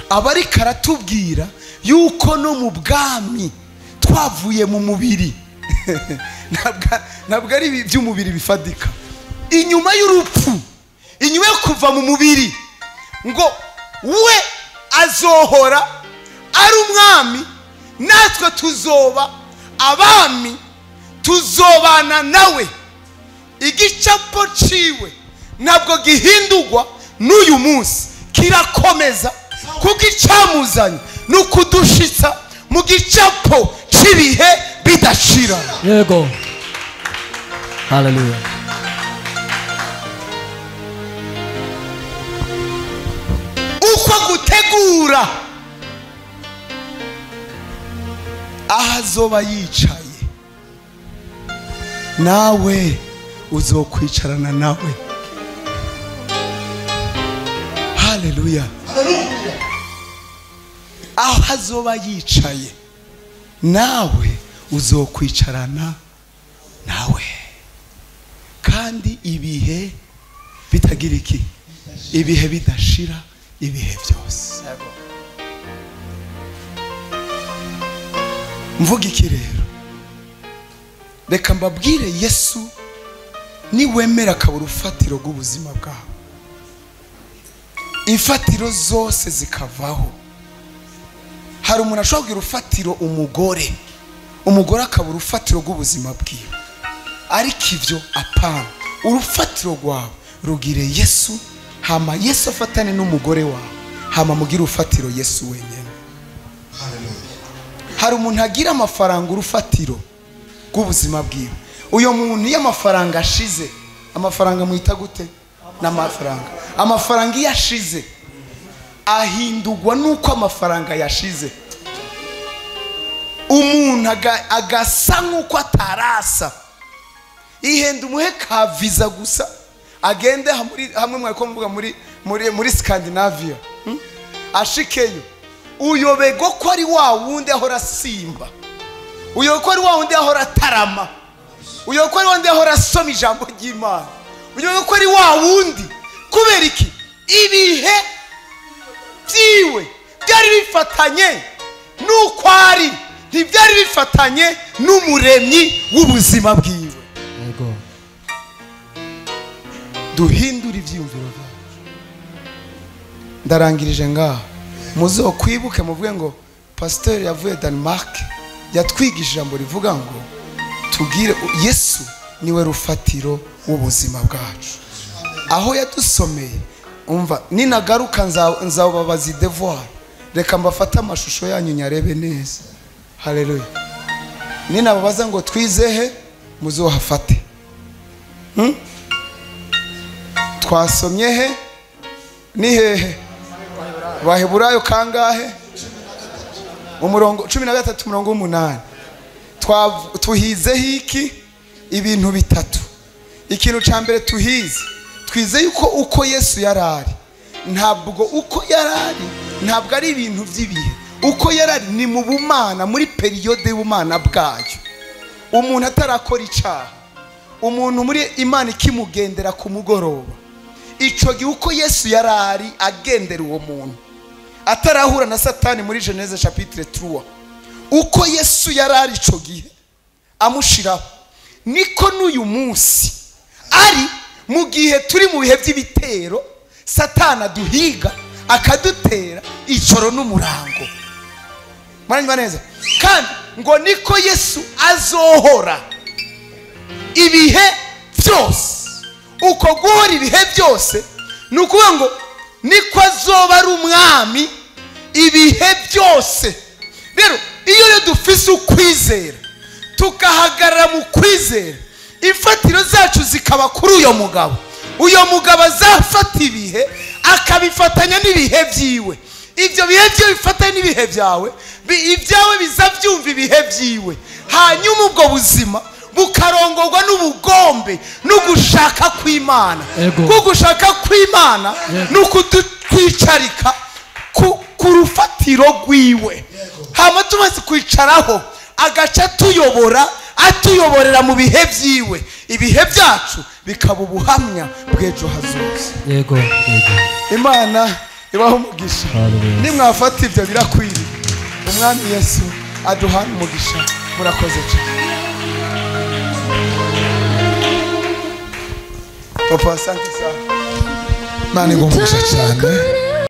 aba ariko aratubwira yuko no mu bwami twavuye mu mubiri. Ntabwo ari iby'umubiri bifadika. Inyuma y'urupfu, inyuma yo kuva mu mubiri, ngo we azohora ari umwami, natwe tuzoba abami, tuzobana nawe. Igicapo ciwe ntabwo gihindurwa n'uyu munsi, kirakomeza, kuko icamuzanye ni ukudushitsa mu gicapo c'ibihe bidashira. Yego. Haleluya. Uko gutegura ahazoba yicaye, nawe uzokwicarana nawe. Haleluya. Ahazoba yicaye, nawe uzokwicarana nawe. Kandi ibihe bitagira iki? Ibihe bidashira, ibihe byose. Mvuga iki rero? Reka mbabwire, Yesu niwemera akaba urufatiro rw'ubuzima bwawe, imfatiro zose zikavaho. Hari umuntu ashobora kugira urufatiro umugore, umugore akaba urufatiro rw'ubuzima bwiwe, ariko ibyo apana. Urufatiro rwawe rugire Yesu, hama Yesu afatane n'umugore wawe, hama mugire urufatiro Yesu wenyine. Hari umuntu agira amafaranga urufatiro rw'ubuzima bwiwe. Uyo muntu iyo amafaranga ashize, amafaranga muhita gute? N'amafaranga. Amafaranga iyo ashize ahindurwa nuko amafaranga yashize. Umuntu agasa nkuko atarasa. Ihenda umuhe ka visa gusa, agende hamwe mwariko mvuga muri Scandinavia. Ashikeyo, uyobego ko ari wa wundi ahora simba, uyobego ko ari wa wundi ahora tarama, uyobego ko ari wa wundi ahora asoma ijambo ry'Imana, uyobego ko ari wa wundi. Kubera iki? Ibihe byiwe byari bifatanye nuko ari, ntibyari bifatanye n'umuremyi w'ubuzima bwiwe. Yego. Duhindura ibyiyumviro byacu. Ndarangirije ngaha. Muzokwibuke muvuge ngo pasteur yavuye Denmark yatwigishije ijambo rivuga ngo tugire Yesu niwe rufatiro w'ubuzima bwacu. Aho yadusomeye, umva ninagaruka nzababaza devoir. Reka mbafate amashusho yanyu nyarebe neza. Haleluya. Ninababaza ngo twizehe muzohafate. Twasomye he? Ni hehe? Baheburayo kangahe? Umurongo 13 umurongo 8. Tuhize hiki ibintu bitatu. Ikintu ca mbere tuhize, twize yuko uko Yesu yarari, ntabwo uko yarari ntabwo ari ibintu by'ibihe. Uko yarari ni mu bumana, muri periode y'ubumana bwayo. Umuntu atarakora icaha, umuntu muri Imana ikimugendera ku mugoroba, ico gihe uko Yesu yarari agendera uwo muntu atarahura na Satani muri Genèse chapitre 3, uko Yesu yarari ico gihe amushiraho, niko n'uyu munsi ari. Mu gihe turi mu bihe by'ibitero, Satana duhiga akadutera icoro n'umurango. Muranyumva neza? Kandi ngo niko Yesu azohora ibihe byose. Uko guhora ibihe byose ni ukuvuga ngo niko azoba ari umwami ibihe byose. Rero iyo dufise ukwizera, tukahagarara mu kwizera, imfatiro zacu zikaba kuri uyo mugabo, uyo mugabo azafata ibihe akabifatanya n'ibihe byiwe. Ibyo bihe byo bifatanye n'ibihe byawe, ibyawe bizabyumva ibihe byiwe. Hanyuma ubwo buzima bukarongorwa n'ubugombe n'ugushaka kw'Imana. Kugushaka kw'Imana n'ukutwicarika ku rufatiro rwiwe. Hama tumaze kwicaraho agaca tuyobora, atuyoborera mu bihe byiwe, ibihe byacu bikaba ubuhamya bw'ejo hazoza. Yego, yego. Imana ibaho umugisha. Nimwafata ibyo birakwiriye. Umwami Yesu aduhana umugisha. Murakoze cyane. Papa, asante sana. Imana iguhe umugisha cyane.